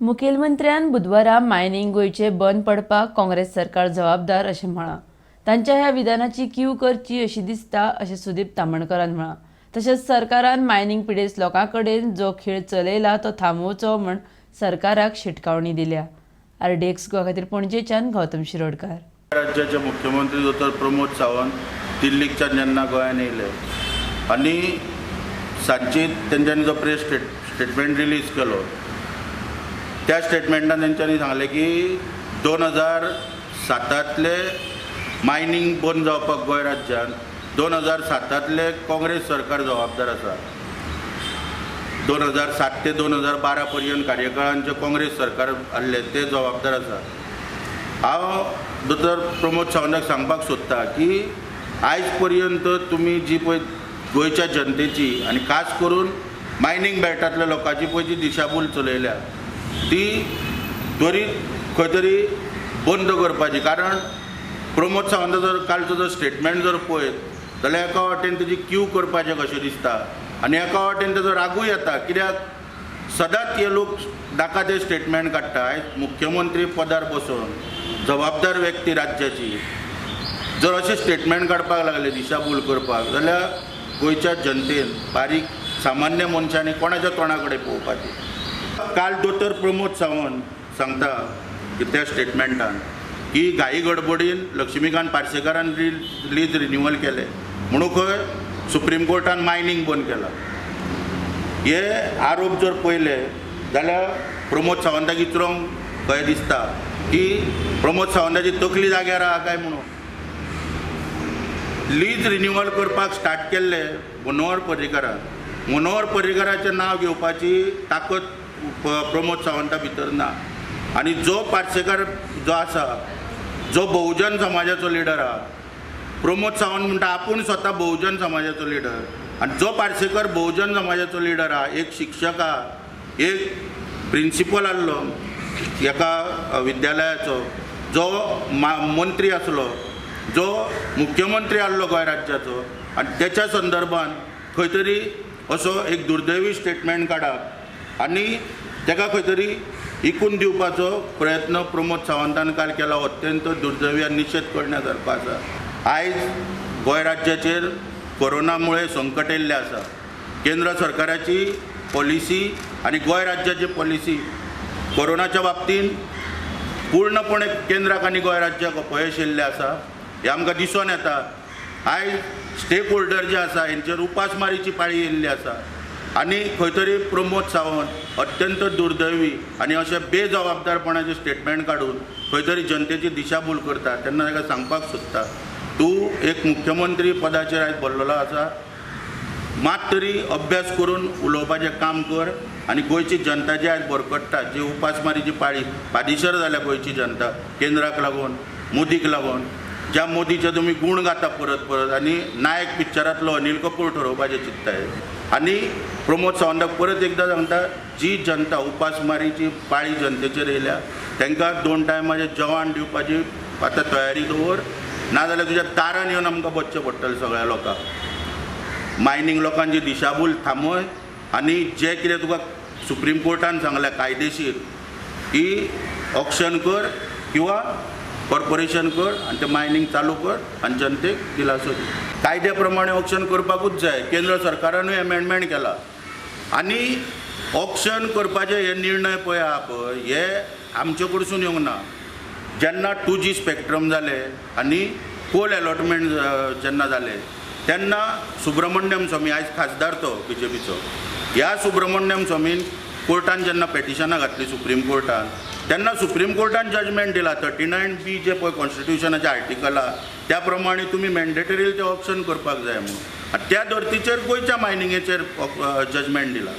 मुखेलमंत्र्यान बुधवारा मायनिंग गोंयचे बंद पडपाक काँग्रेस सरकार जबाबदार अशें म्हळां. तांच्या ह्या विधानाची कीव करची अशी दिसता अशें सुदीप तामणकरान म्हळां. तशेंच सरकारान मायनिंग पिडेस्त लोकां कडेन जो खेळ चलयला तो थांबोवचो म्हूण सरकाराक शिटकावणी दिल्या. आरडीएक्स गोवा खातीर पणजेच्यान गौतम शिरोडकार. राज्याचे मुख्यमंत्री दोतोर प्रमोद सावंत दिल्लीकच्यान जेन्ना गोंयान येयले आनी सांजची तेंच्यांनी जो प्रेस स्टेटमेंट रिलीज केलो, त्या स्टेटमेंटान तेंच्यांनी सांगलें की 2007तांतले मायनींग बंद जावपाक गोंय राज्यान 2007तांतले काँग्रेस सरकार जबाबदार आसा. 2007 ते 2012 पर्यंत कार्यकाळान जे काँग्रेस सरकार आहलें ते जबाबदार आसा. हांव दोतोर प्रमोद सावंताक सांगपाक सोदता की आयज पर्यंत तुमी जी पळय गोंयच्या जनतेची आनी खास करून मायनींग बेल्टांतल्या लोकांची पळय जी दिशाभूल चलयल्या ती त्वरीत खंय तरी बंद करपाची. कारण प्रमोद सावंता जर कालचो जर स्टेटमेंट जर पळयत जाल्यार एका वाटेन तेजी कीव करपाचें कशें दिसता आनी एका वाटेन तेजो रागूय येता, कित्याक सदांच हे लोक नाका ते स्टेटमेंट काडटा. आयज मुख्यमंत्री पदार बसून जबाबदार व्यक्ती राज्याची जर अशें स्टेटमेंट काडपाक लागले दिशाभूल करपाक जाल्यार गोंयच्या जनतेन, बारीक सामान्य मनशांनी कोणाच्या तोंडा कडेन पळोवपाचें? काल दोतोर प्रमोद सावंत सांगता की त्या स्टेटमेंटान की घाई गडबडीन लक्ष्मीकांत पार्सेकारान लीज रिन्युअल केलें म्हणून खंय सुप्रीम कोर्टान मायनींग बंद केलां. हे आरोप जर पळयले जाल्यार प्रमोद सावंताक विचारूंक खंय दिसता की प्रमोद सावंताची तकली जाग्यार आहा काय म्हणून. लीज रिन्युअल करपाक स्टार्ट केल्लें मनोहर पर्रीकारान. मनोहर पर्रीकाराचें नांव घेवपाची ताकद प्रमोद सावंता भितर ना. आनी जो पार्सेकार जो आसा, जो बहुजन समाजाचो लिडर आहा, प्रमोद सावंत म्हणटा आपूण स्वता बहुजन समाजाचो लिडर, आनी जो पार्सेकर बहुजन समाजाचो लिडर आहा, एक शिक्षक आहा, एक प्रिंसिपल आहलो एका विद्यालयाचो, जो मंत्री आसलो, जो मुख्यमंत्री आहलो गोंय राज्याचो, आनी तेच्या संदर्भान खंय तरी असो एक दुर्दैवी स्टेटमेंट काडप आनी तेका खंय तरी इकून दिवपाचो प्रयत्न प्रमोद सावंतान काल केला, अत्यंत दुर्दैवी आनी निशेध करण्या सारको आसा. आयज गोंय राज्याचेर कोरोना मुळे संकट येयल्लें आसा. केंद्र सरकाराची पॉलिसी आनी गोंय राज्याची पॉलिसी कोरोनाच्या बाबतींत पूर्णपणे केंद्राक आनी गोंय राज्याक अपयश येयल्लें आसा, हें आमकां दिसून येता. आयज स्टेक होल्डर जे आसा हेंचेर उपासमारीची पाळी येयल्ली आसा आनी खंय तरी प्रमोद सावंत अत्यंत दुर्दैवी आनी अशें बेजबाबदारपणाचें स्टेटमेंट काडून खंय तरी जनतेची दिशाभूल करता. तेन्ना ताका सांगपाक सोदता, तूं एक मुख्यमंत्री पदाचेर आयज बसलेलो आसा, मात तरी अभ्यास करून उलोवपाचें काम कर आनी गोंयची जनता जी आयज बरकट्टा, जी उपासमारीची पाळी पादिशर जाल्या गोंयची जनता केंद्राक लागून, मोदीक लागून, ज्या मोदीचे तुमी गूण गाता परत परत आनी नायक पिक्चरांतलो अनिल कपूर ठरोवपाचें चिंत्ताय. आनी प्रमोद सावंताक परत एकदां सांगता, जी जनता उपासमारीची पाळी जनतेचेर येयल्या तांकां 2 टायमाचें जेवण दिवपाची आतां तयारी दवर, नाजाल्यार तुज्या दारान येवन आमकां बसचें पडटलें सगळ्या लोकांक. मायनींग लोकांची दिशाभूल थांबय आनी जें कितें तुका सुप्रीम कोर्टान सांगलें कायदेशीर की ऑक्शन कर किंवा कॉर्पोरेशन कर आनी तें मायनींग चालू कर आनी जनतेक दिलासो दी. कायद्या प्रमाणे ऑक्शन करपाकूच जाय. केंद्र सरकारानूय एमेंडमेंट केला आनी ऑक्शन करपाचे हे निर्णय पळय आहा पळय हे आमचे कडसून येवंक ना. जेन्ना 2G spectrum जालें आनी कोल एलॉटमेंट जेन्ना जालें तेन्ना सुब्रमण्यम स्वामी, आयज खासदार तो बीजेपीचो, ह्या सुब्रमण्यम स्वामीन कोर्टान जेन्ना पेटिशनां घातली सुप्रीम कोर्टान, तेन्ना सुप्रीम कोर्टान जजमेंट दिला 39B जे पळय कॉन्स्टिट्युशनाचें आर्टिकल आहा त्या प्रमाणे तुमी मॅन्डेटरी तें ऑप्शन करपाक जाय म्हणून, आनी त्या धर्तीचेर गोंयच्या मायनिंगेचेर जजमेंट दिला.